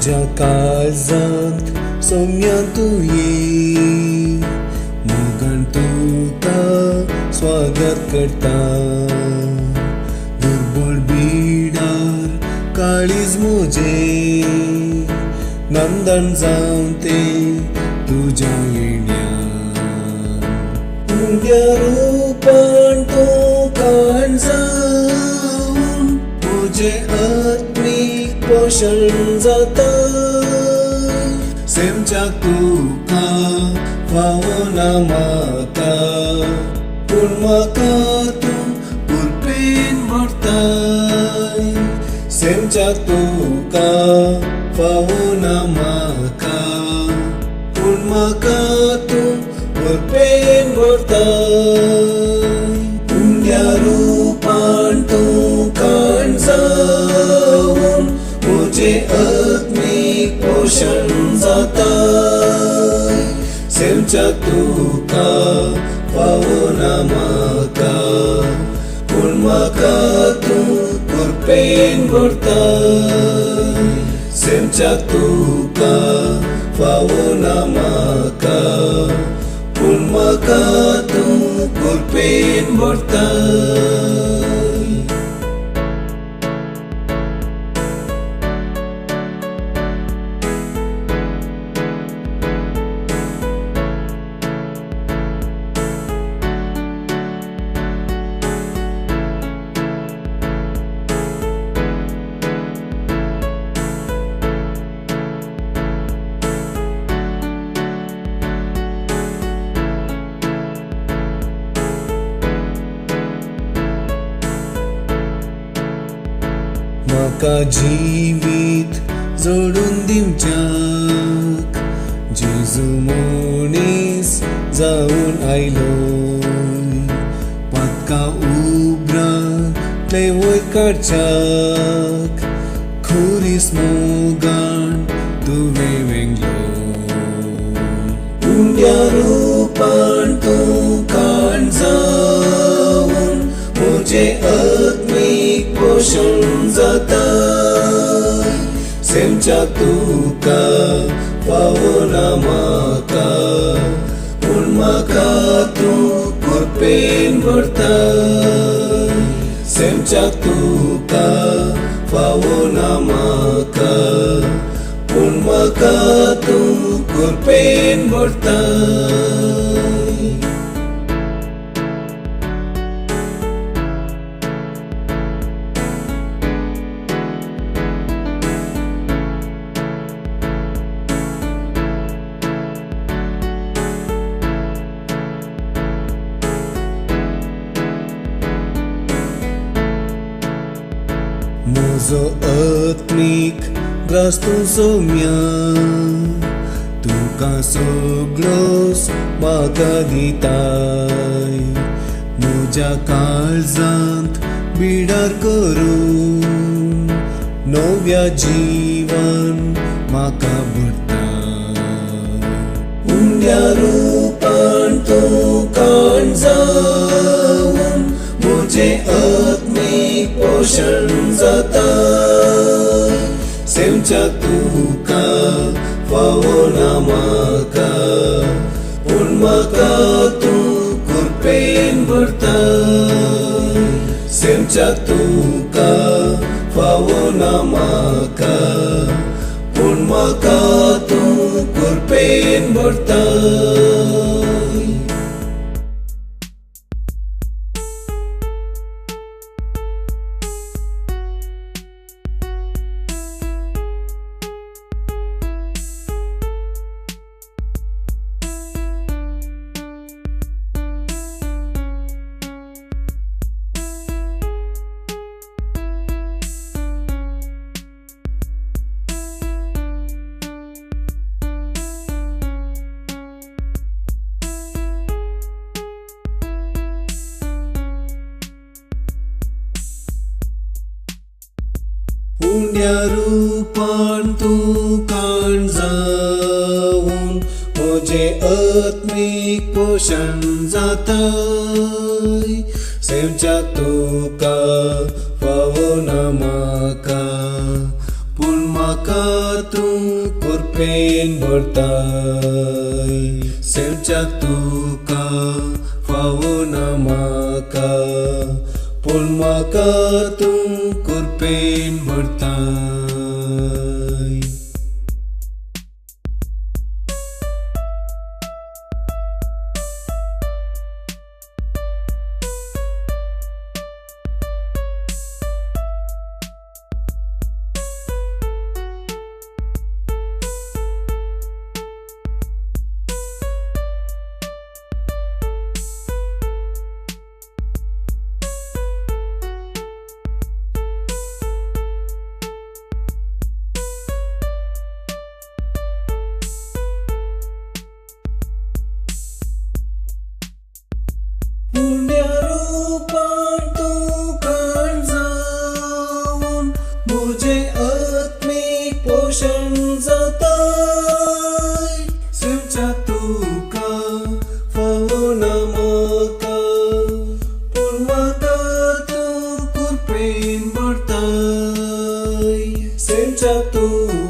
म्हज्या काळजांत सोम्या तूं ये, मोगान तुका स्वागत करता। दुर्बळ बिडार काळीज म्हजें, नंदन जावन तें तुज्या येण्यान। उंड्या रुपान तूं काण जावन म्हजें आत्मीक पोशण जाता। सेमच्या तुका फावना म्हाका, पूण म्हाका तूं कुरपेन व्हरताय। सेमच्या तुका फावना म्हाका, पूण म्हाका तूं कुरपेन व्हरताय। उंड्या रुपान तूं काण जावन म्हजें आत्मीक पोशण जाता। सेमच्या तुका फावना म्हाका, पूण म्हाका तूं कुरपेन व्हरताय। सेमच्या तुका फावना म्हाका, पूण म्हाका तूं कुरपेन व्हरताय। म्हाका जिवीत जोडून दिवच्याक जेजू मनीस जावन आयलो। पातकां उब्रांतले वयर काडच्याक खुरीस मोगान तुवें वेंगलो। उंड्या रुपान तूं काण जावन म्हजें आत्मीक पोशण जाता। सेमच्या तुका फावना म्हाका, पूण म्हाका तूं कुरपेन व्हरताय। सेमच्या तुका फावना म्हाका, पूण म्हाका तूं कुरपेन व्हरताय। म्हजो आत्मीक ग्रास तूं सोम्या, तुका सगळोस म्हाका दिताय। म्हज्या काळजांत बिडार करून नव्या जीवन म्हाका भरताय। उंड्या रुपान तूं काण जावन म्हजें आत्मीक पोशण जाता। सेमच्या तुका फावना म्हाका, पूण म्हाका तूं कुरपेन व्हरताय। सेमच्या तुका फावना म्हाका, पूण म्हाका तूं कुरपेन व्हरताय। उंड्या रुपान तूं काण जावन म्हजें आत्मीक पोशण जाता। सेमच्या तुका फावना म्हाका, पूण म्हाका म्हाका तूं कुरपेन भरताय. सेवच्याक तुका फावना म्हाका, पूण म्हाका तूं कुरपेन भरताय. उंड्या रुपान तूं काण जावन म्हजें आत्मीक पोशण जाताय. सेवच्याक तुका फावना म्हाका, पूण म्हाका तूं कुरपेन भरताय. सेवच्याक तुका